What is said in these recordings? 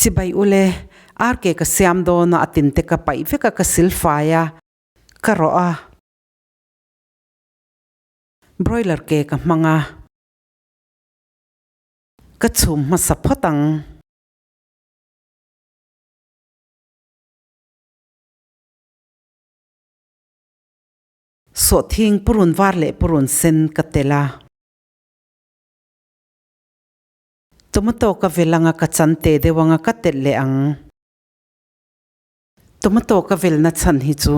Chibai ule, ar ke ka siam dawn a, a tin te ka paih vek a, ka sil fai a, ka rawh a. Broiler ke ka hmang a, ka chhum hmasa phawt ang. Sawhthing purun var leh purun sen ka tel a. Tomato ka vel anga ka chan te deuh anga ka telh leh ang. Tomato ka velna chhan hi chu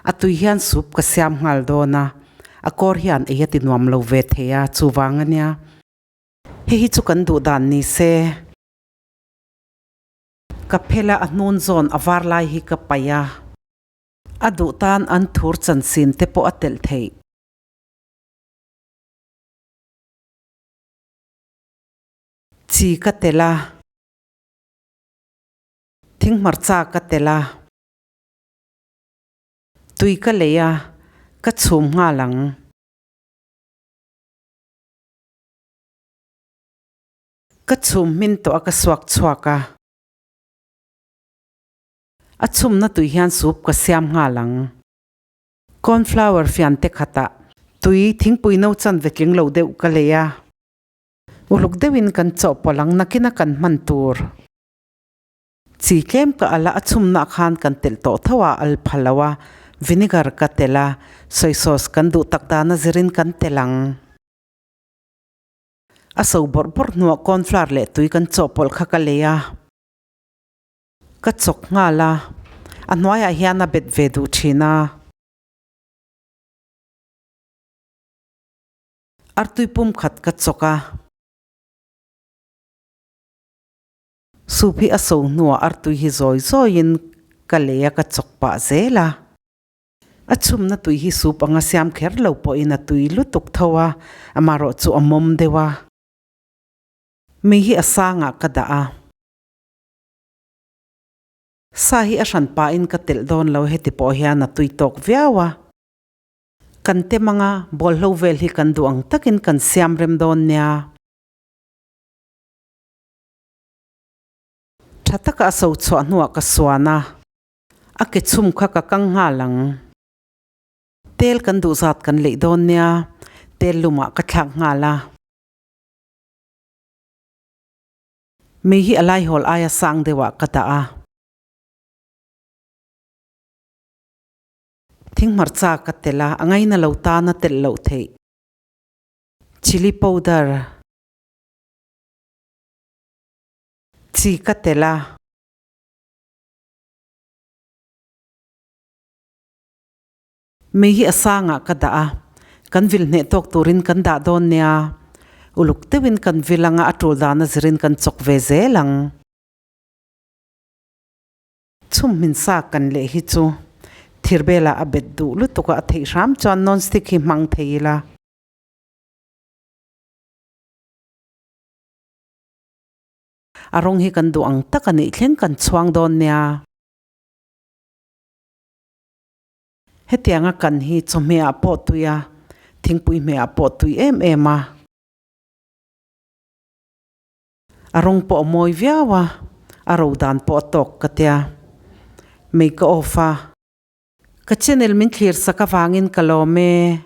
a tui hian soup ka siam nghal dawn a, a kawr hian ei a ti nuam lo ve thei a, chuvang a nia. Hei hi chu kan duh dan ni se. Ka phel a, a hnun zawn a var lai hi ka paih a. A duh tan an thur chansin te pawh a telh theih. Chi ka telh a. Thinghmarcha ka telh a. Tui ka lei a, ka chhum nghal ang. Ka chhum hmin tawh a ka suak chhuak a. A chhumna tui hian soup ka siam nghal ang. Corn flour fian te khatah tui thingpui no chan ve tling lo deuh ka lei a. Uluk deuhin kan chawhpawlh ang nakina kan hman tur. Chi tlem ka al a, a chhumna khan kan telh tawh tho a, al pha lo a, vinegar ka telh a, soy sauce kan duh tak dana zirin kan telh ang. A so bawrh bawrh hnuah corn flour leh tui kan chawhpawlh kha ka lei a. Ka chawk nghal a, a hnuaiah hian a bet ve duh thin a. Artui pum khat ka chawk a. Soup hi a so hnuah artui hi zawi zawiin ka lei a ka chawk pah zel a. A chhumna tui hi soup anga siam kher lo pawhin a tui lutuk tho a, amaherawh chu a mawm deuh a. Mi hi a sangah ka dah a. Sa hi a hran pahin ka telh dawn lo heti pawh hian a tui tawk viau a. Kan tem anga bawlhlo vel hi kan duh ang takin kan siam rem dawn nia. Tha taka a so chhuah hnuah ka suan a, a ke chhum kha ka kang nghal ang. Tel kan duh zat kan leih dawn nia, tel lumah ka thlak nghal a. Mei hi a laihawl aia sang deuhah ka dah a. Thinghmarcha ka telh a, a ngaina lo tan a telh loh theih. Chilli powder. Chi ka telh a. Mei hi a sangah ka dah a, kan vil hneh tawk turin kan dah dawn nia. Uluk deuhin kan vil anga a tul dana zirin kan chawk ve zel ang. Chhum hmin sa kan leh hi chu thirbelah a bet duh lutuk a, a theih hram chuan non stick hi hmang thei ila. A rawng hi kan duh ang tak a nih thleng kan chhuang dawn nia. Hetianga kan hi chawhmehah pawh tui a, thingpui hmehah pawh tui em em a. A rawng pawh a mawi viau a, a ro dan pawh a tawk ka tia. Mei ka off a. Ka channel min thlir sak avangin ka lawm e.